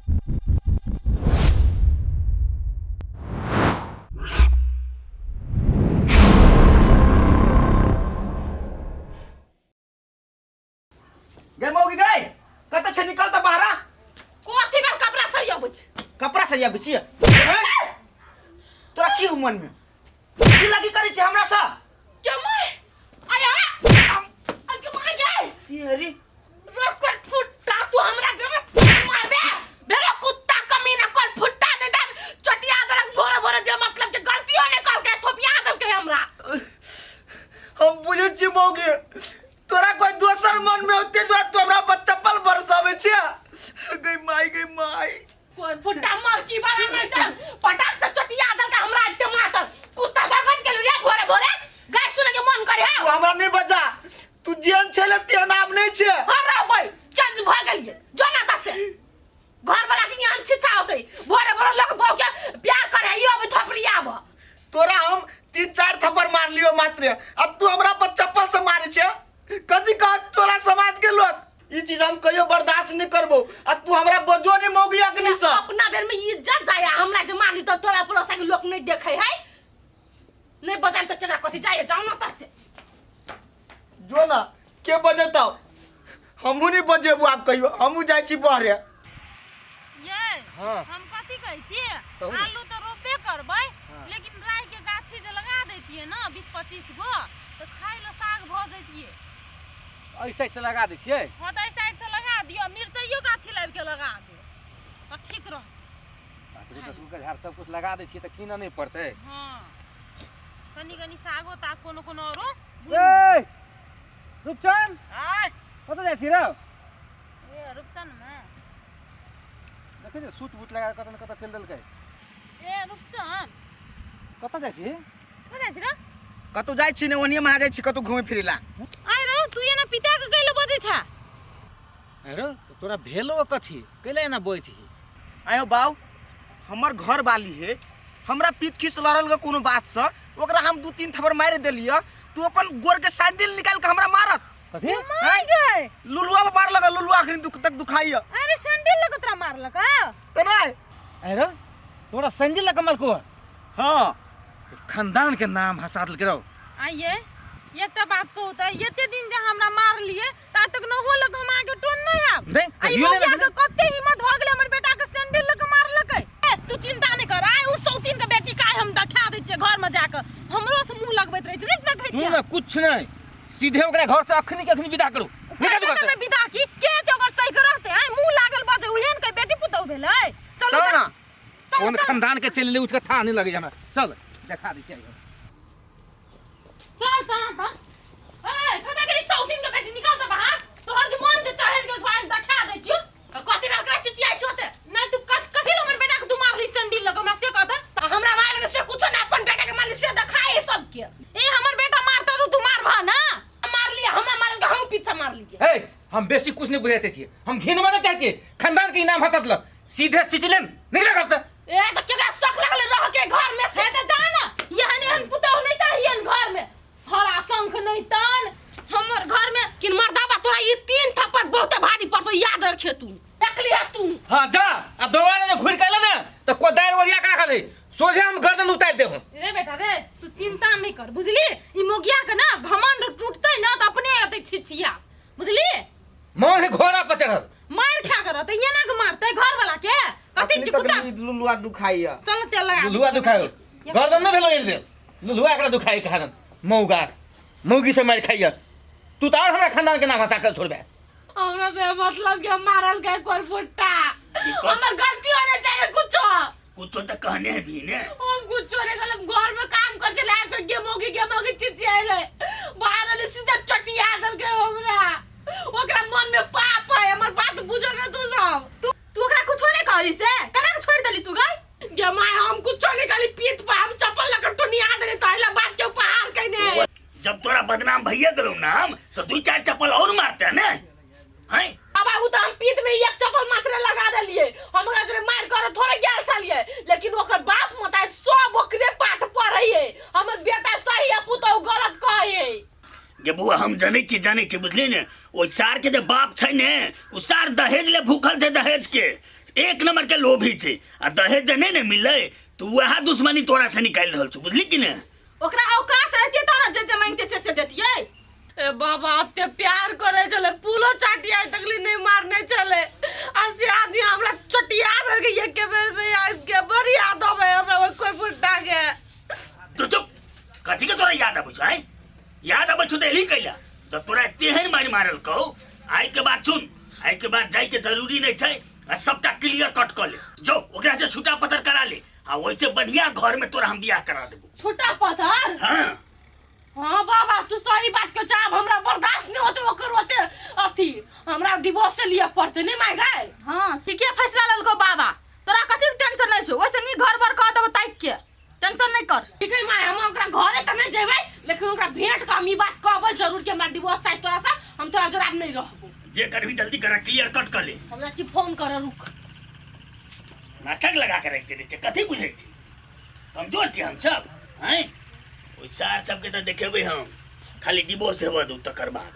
गे मौगी गई कत छै निकल त बाहरा। कोथी भेल कपड़ा सरियाबै छै? कपड़ा सरियाबै छियै? तोरा की हो मन में? की लगी करै छै हमरा से? जमाई आया आ के माय गे। तेरी रोक फुट्टा, तू हमरा गमे मारबे भेलो कुत्ता कमीना, कोन फुट्टा नहीं दान चटिया देलक भोरे भोरे, जे मतलब के गलतियो नहीं कल के थोपिया देलकै हमरा। हम बुझै छी मौगी, तोरा कोई दोसर मन में होते तोरा तू हमरा पर चप्पल बरसावे छे। गई माई, गई माई। कोन फुट्टा मरकी वाला नहीं दान पटाक से चटिया देलकै हमरा टमाटर कुत्ता धगन के रे भोरे भोरे गाय सुने के मन करे है। तू हमरा नहीं बचा, तू जेहन छले तेहन आब नहीं छे। अरे भाई चेंज भ गेलिए जो ना तसे घर वाला के यहाँ छिछा होते भोरे भोरे लोग बहु के प्यार करे यो अभी थपड़ी आब। तोरा हम 3-4 थप्पड़ मार लियो मात्र, अब तू हमरा पर चप्पल से मारे छे। कथी कह तोरा समाज के लोग? ई चीज हम कहियो बर्दाश्त नहीं करबो आ तू हमरा बजो नहीं मौगी अग्नि से। अपना बेर में इज्जत जाय हमरा जे मारली तो तोरा पड़ोसा के लोग नहीं देखे है नहीं बजाम तो केकरा कथी जाय जाओ ना तसे। जो ना के बजेताओ, हमहू नहीं बजेबो आब कहियो, हमहू जाइ छी बहरे। ये हाँ। हम कथी कहै छियै? कहू ने। आलू तऽ रोपबे करबै। हाँ। लेकिन राई के गाछी जे लगा दैतियै ने 20-25 गो तऽ खाइ लए साग भऽ जैतियै। एहि साइड से लगा दै छियै। हँ तऽ एहि साइड से लगा दियौ, मिरचाइयो गाछी लाबि के लगा दियौ तऽ ठीक रहतै। 5 गो 10 गो के झाड़ सब कुछ लगा दै छियै तऽ कीनऽ नहि पड़तै। हँ कनि कनि सागो ताग कोनो कोनो औरो। ए रूपचंद, आय। कतऽ जाइ छी रौ? ए रूपचंद मे देखै छियै सूट बूट लगा कऽ कतऽ ने कतऽ चलि देलकै। ए रूपचंद, कतऽ जाइ छी? कतऽ जाइ छी रे? कतौ जाइ छी ने, ओनिये महा जाइ छी कतौ घूमे फिरे ला। आइ रौ तू एना पिता के गइलो बजै छा? अरे तोरा भेलो कथी, कैला एना बजै छी? आयो बाउ, हमर घर वाली है हमरा पीत खीस लड़ल ग कोनो बात से, ओकरा हम 2-3 थप्पड़ मारि देलिय, तू अपन गोर के सैंडल निकाल के हमरा मारत। कथी? मार गए। लुलुआ पर मार लगा, लुलुआ अखनी दुख तक दुखाई है। अरे सैंडल लग तोरा मारलक आ? त नहीं। अरे तोरा सैंडल लग मारलको? हां। खानदान के नाम हंसा देलकै रौ। आइए एकटा बात कहू त एते दिन जे हमरा मारलिए ता तक न हो लग हम आगे टोन नहीं आब। नहीं, आई कहियो नहीं मौगिया लगलै। के कते हिम्मत भ गेलै हमर बेटा के सैंडल लग मारलकै। ए, तू चिंता नहीं कर, आइ उ सौतीन के बेटी के आइ हम देखा दै छियै घर में जाके, हमरो से मुंह लगबैत रहै छै, नहीं देखै सुन छियै? ना, कुछ नहीं, सीधे ओकरा घर से अखनी के अखनी विदा करू। निकल घर से। करबै विदा की के एते ओकर सही के रहतै? आइ मुंह लागल बजै उहेन के बेटी पुतहु भेलै। चलू चलो ना। चलू, कोन चलू। खानदान के चलि ले उठ के था नहीं लगे हमरा। चल देखा दै छियै। चल तहाँ त। ए, कतऽ गेली सौतीन के बेटी? निकल तऽ बाहर। तोहर जे मन जे चढ़ि गेल छौ, आइ देखा दै छियौ। कथी भेल करा चिचियाइ छौ ते? नहि तू कथी लए हमर बेटा के तू मारली सैंडल लऽ कऽ, हमरा से कह दे। आ हमरा मारल से कुछो ना, अपन बेटा के मारली से देखाए सबके। ए हमर बेटा मारता तो तू मारबह ना? मारली हमरा मारल के हम पीछा मारली। ए हम बेसी कुछ नहीं बुझाते छियै, हम घिनवा नहीं चाहै छियै, खानदान के इनाम हटत ल सीधे सिचलेन निकले घर से। ए त केकरा शक लागल रह के घर में से? से त जा ना, एहन एहन पुतहु नहीं चाहिए घर में, हरा शंख नहीं तन हमर घर में। किन मर्दाबा तोरा ई 3 थप्पड़ बहुते भारी पड़तो, याद रखे तू देखली है तू। हां जा, अब दोबारा जे घुर के अइले ना त कोदारि ओरिया के राखल है, सोझे हम गर्दन उतारि देबो। रे बेटा रे तू चिंता नहीं कर बुझली, ई मोगिया के ना घमंड टूटतै ना त अपने एतै छिछिया बुझली। मन है घोड़ा पर चढ़ल मार खा कर रहतै, एना के मारतै घर वाला के कथी अखनी छी तक कुत्ता। नी लुलुआ दुखाइया। चल तेल लगा दे, लुलुआ चल। दुखायो गर्दन न भेलो एड़ देल लुलुआ एकरा दुखाई कहादन मौगा मौगी से मार खाइया। तू त और हमरा खानदान के नाम हंसा के छोड़बे। हमरा बे मतलब के मारल के कोई फुट्टा हमर गलती होने चाहिए कुछो। कुछो तो कहने है भी ने। हम कुछो नहीं गलत, घर में काम करते ला के गेमोगी गेमोगी चिचियाइले बाहर ले सीधा चटिया दल के हमरा, ओकरा मन में पाप है, हमर बात बुझो ना तू सब। तू ओकरा कुछो नहीं कहली से केना के छोड़ देली तू गई? गे my हम कुछो नहीं कहली, पीठ पर हम चप्पल लकर टोनिया देले त अइला बात के उपहार कइने। जब तोरा बदनाम भइया गेलौ नाम तो 2-4 चप्पल और मारते ने हैं। बाबा उ त हम पीठ में एक चप्पल मात्र लगा देलिए, हम ओकरा जोरे मार कर थोड़े गेल छलिए, लेकिन ओकर बाप मताई सब ओकरे पाठ पढ़ैए, हमर बेटा सही है पुतहु गलत कहैए। गे बौआ हम जनै छी, जनै छी बुझली ने, ओइ सार के जे बाप छै ने उ सार दहेज ले भूखल छै, दहेज के एक नंबर के लोभी छै आ दहेज जे नहि ने मिललै तऽ वएह दुश्मनी तोरा से निकालि रहल छौ, बुझली कि ने? ओकरा औकात रहतियै तऽ ने जे जे मांगते से से देतियै। ए बाबा, एते प्यार करे छले, पुलो चाटिया तकली नहीं मारने छले, आ से आदमी हमरा चटिया देलकै एके बेर में आबि के। बड़ याद आबै हमरा ओहि कोरपुट्टा के। तू चुप, कथी के तोरा याद आबै छौ? आँय, याद आबै छौ तऽ एलही कैला? जब तोरा तेहन मारि मारल कहो। आइ के बाद सुन, आइ के बाद जाय के जरूरी नहीं छै आ सबटा क्लियर कट कऽ ले, जो ओकरा से छुटा पतर करा ले आ ओहिसे बढ़िया घर में तोरा हम बियाह करा देबो। छुटा पतर? हाँ। हाँ बाबा, तू सही बात के चाह, हमरा बर्दाश्त नहीं होते ओकर होते अथी, हमरा डिवोर्स लिअ पड़ते नहीं माय गए। हाँ, सीखे फैसला लेलको बाबा, तोरा कथी के टेंशन नहीं छौ, ओइसे नीक घर बर कह देबो ताकि के, टेंशन नहीं कर। ठीक है माय, हम ओकरा घरे त नहीं जेबै, लेकिन ओकरा भेंट के हम ई बात कहबै जरूर कि हमरा डिवोर्स चाही तोरा से, हम तोरा जोराब नहीं रहबो। जे करबी जल्दी करा, क्लियर कट कर ले। हमरा छी फोन कर, रुक। नाटक लगा के रख देने छै, कथी बुझै छी? कमजोर छी हम सब? हैं, ओहि सार सबके तऽ देखेबै हम, खाली डिवोर्स हेबऽ दू तकर बाद।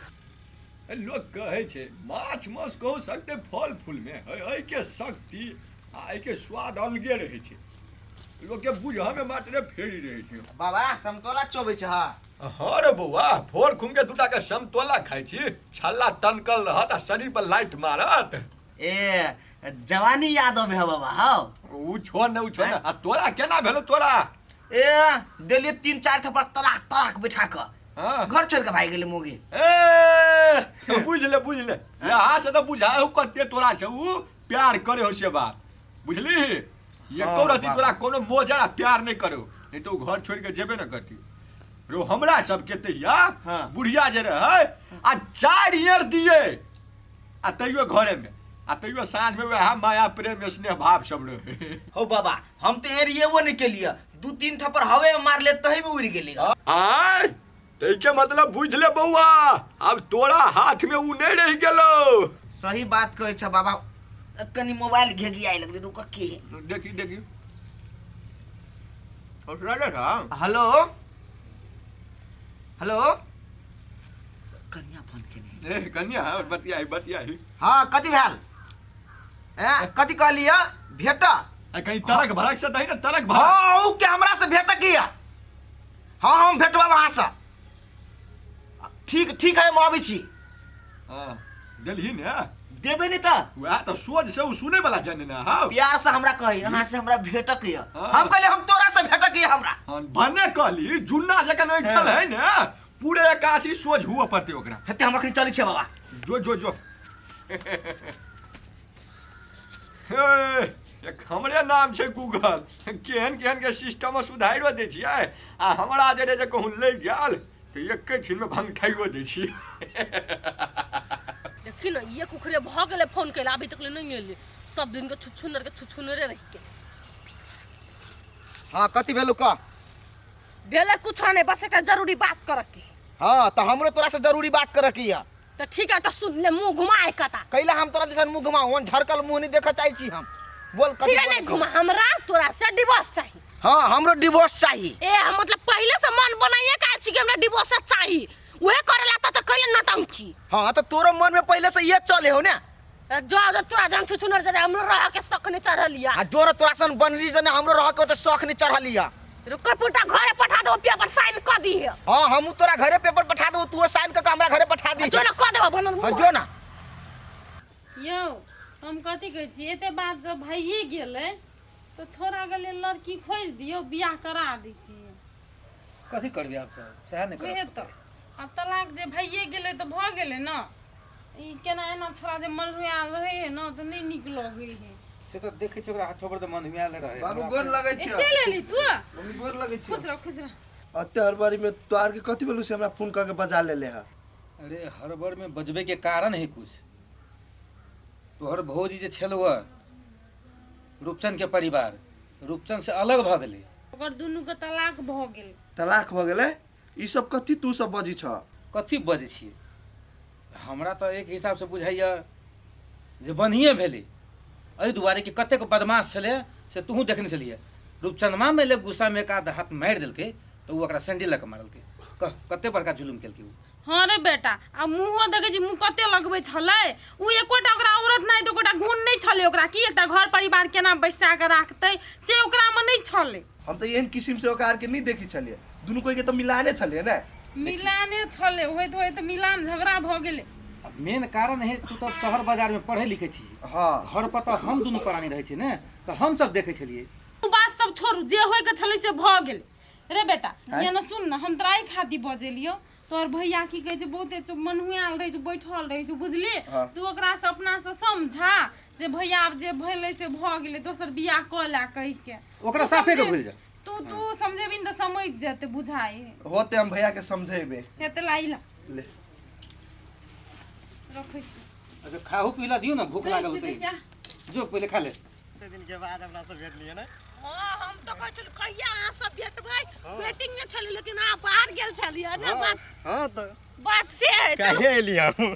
लोक कहै छै माछ मांस कहू सकते फल फूलमे एहिके शक्ति आ एहिके स्वाद अलगे रहै छै, लोकके बुझऽमे मात्रे फेरी रहै छै। बाबा, समतोला चोबै छ? हाँ रे बौआ, भोर खुनके दूटा के समतोला खाइ छी, छल्ला तनकल रहत आ शरीर पर लाइट मारत। ए जवानी याद अबे है बाबा। हौ उ छोड़ ने, उ छोड़ ने। आ तोरा केना भेलो तोरा? ए देलिए 3-4 थप्पड़ तराक तराक बैठा क। हाँ। घर छोड़ के भाग गेलै मोगी। ए बुझ ले, बुझ ले, यहाँ से तो बुझाए हो कते तोरा से उ प्यार करे हो से बात बुझली। ये हाँ, को रति बाप। तोरा कोनो मोजरा प्यार नहीं करो, नहीं तो उ घर छोड़ के जेबे न करती रो। हमरा सबके तहिया हाँ। बुढ़िया जे रहे आ 4 ईयर दिए आ तैयो घरे में आ तैयो साँझ में वएह माया प्रेम स्नेह भाव सब रहे। हो बाबा, हम तो एरिएबो नहीं केलिए, 2-3 थप्पड़ हवे में मारले तही में उड़ गेली। आय तैके मतलब बुझ ले बौआ, अब तोरा हाथ में उ नहीं रह गेलो। सही बात कहै छ बाबा, कनी मोबाइल घेगी आइ लगले, रुक के देखी देखी। हेलो हेलो, कन्या फोन केने। ए कन्या बतियाही बतियाही। हाँ, कथी भेल? ए कथी कहलियै भेट? आ कहीं तरक भरक से दही ना, तरक भरक। हाँ, उ के हमरा से भेट किया? हाँ, हम भेटबा वहाँ से। ठीक ठीक है, हम अबै छी। हाँ, देलही ने? देबै नहीं तऽ। वएह तऽ सोझ से उ सुनै वाला जन ने। हाँ, प्यार से हमरा कही अहाँ से हमरा भेटक यऽ। हाँ। हम कहलियै हम तोरा से भेटक यऽ हमरा। हाँ, भने कहली जुन्ना जखन ऐठल है ने, पूरे 81 सोझ हुआ पड़ते ओकरा। हेते हम अखनी चलै छियै बाबा। जो जो जो। हे, एक हमरे नाम छै गूगल, केहन केहन के सिस्टम सुधारियो दै छियै आ हमरा जे जे कहूँ लागि गेल तऽ एके छिनमे भंगठाइयो दै छियै। देखी ने, एक उखरे भऽ गेलै फोन कैला, अभी तक ले नहीं एलै। सब दिन के छुछुनर के छुछुनरे रहि गेलै। हाँ, कथी भेलौ कह? भेलै कुछो नहीं, बस एकटा जरूरी बात करऽ के। हाँ, तऽ हमरो तोरा से जरूरी बात करऽ के यऽ। तऽ ठीक है, तऽ सुन ले, मुंह घुमा एकटा। कैला हम तोरा दिसन मुंह घुमाऊ? ओहन झरकल मुंह नहीं देखऽ चाहै छी हम। बोल कथी ठीक है, बोलै नहीं छी? घुमा, हमरा तोरा से डिवोर्स चाही। हाँ, हमरो डिवोर्स चाही। ए हम मतलब पहले से मन बनाइए के आयल छी कि हमरा डिवोर्स चाही, उहे करेला त कैले नौटंकी। हाँ, तऽ तोरो मन में पहले से ये चले हो ने। जो जो तोरा जन छुछुनर जरे हमरो रह के शौक नहीं चढ़ल या। आ जोर तोरा सन बनरी जने हमरो रह के ओते शौक नहीं चढ़ल या। रुक, पुटा घरे पठा देबो, पेपर साइन क दी है। हाँ, हमहू तोरा घरे पेपर पठा देबो, तू साइन क के हमरा घरे पठा दी। जो ना क देबो बनल। हाँ, जो ना। यौ, हम कथी कहै छी, एते बात जब भइए गेलै तऽ छोड़ाके लेल लड़की खोजि दियौ, बियाह करा दै छियै। कथी करबी आब तऽ सएह ने उहे करब। तऽ आब तलाक जे भइए गेलै तऽ भऽ गेलै ने। ई केना एना छोड़ा जे मनहुआयल रहै है ने तऽ नहि नीक लगै है। से तऽ देखै छी ओकरा हाथो पर तऽ मनहुआयल रहै। बाबू हमरा गोर लगै ए छियौ। चलि एली तू? मम्मी गोर लगै छियौ। खुश रह, खुश रह। अते हड़बड़ी में तोहर के कथी भेलौ से हमरा फोन कऽ के बजा लेले है? अरे हड़बड़ में बजबे के कारण है कुछ। तोहर भौजी जे छलौ रूपचंद के परिवार रूपचंद से अलग भऽ गेलै। ओकर दुनू के तलाक भऽ गेल। तलाक भऽ गेलै? ई सब कथी तू सब बजै छह? कथी बजै छियै? हमरा तऽ एक हिसाबसँ बुझाइए जे बढ़िए भेलै, एहि दुआरे कि कतेक बदमाश छलै से तूहूँ देखने छलियै। रूपचंदमा एलै गुस्सामे एक आध हाथ मारि देलकै तऽ ओ ओकरा सैंडिल लऽ कऽ मारलकै। कह कते बड़का जुलुम केलकै ओ। हाँ रे बेटा, आ मुँहो देखै छी, मुँह कते लगबै छलै ओ। एकोटा ओकरा औरत नहि तऽ एकोटा गुण नहि छलै ओकरा कि एकटा घर परिवार केना बैसा कऽ राखतै से ओकरामे नहि छलै। हम तऽ एहन किसिम से ओकरा आरके नहि देखै छलियै। दुनू कोई के तऽ मिलाने छलियै ने। मिलाने छलै, होइत होइत मिलान झगड़ा भऽ गेलै। मेन कारण है, तू तऽ शहर बाजारमे पढ़ै लिखै छी। हाँ। घर पर तऽ हम दुनू प्राणी रहै छी ने, तऽ हम सब देखै छलियै। ओ बात सब छोड़ू, जे होइके छलै से भऽ गेलै। रे बेटा, ये ने सुन ने, हम तोरा एहि खातिर बजेलियौ, तोहर भैया की कहै छै, बहुते मन्हुआयल रहै छौ, बैठल रहै छौ, बुझली? हाँ। तू ओकरा से अपना से समझा से भैया आब जे भेलै से भऽ गेलै, दोसर बियाह कऽ ले कहि के। ओकरा तू साफे के समझे- भूलि जा। तू समझेबही ने तऽ समझ जेतै, बुझाइ होते, हम भैया के समझेबे। हेतै। ला, ई ला। ले। रखै छी। अच्छा, खाहू पीला दियौ ने, भूख दै लागल छी, दै होतै। छी। जो, पहिले खा ले। दिन के बाद हमरा से भेटलियै ने। हाँ, हम तो कहै छलियै कहिया अहाँ सब भेटबै, वेटिंग में छलियै, लेकिन अहाँ बाहर गेल छलियै ने। बात हाँ, तऽ बात से है, चलू। काहे एलियै हम?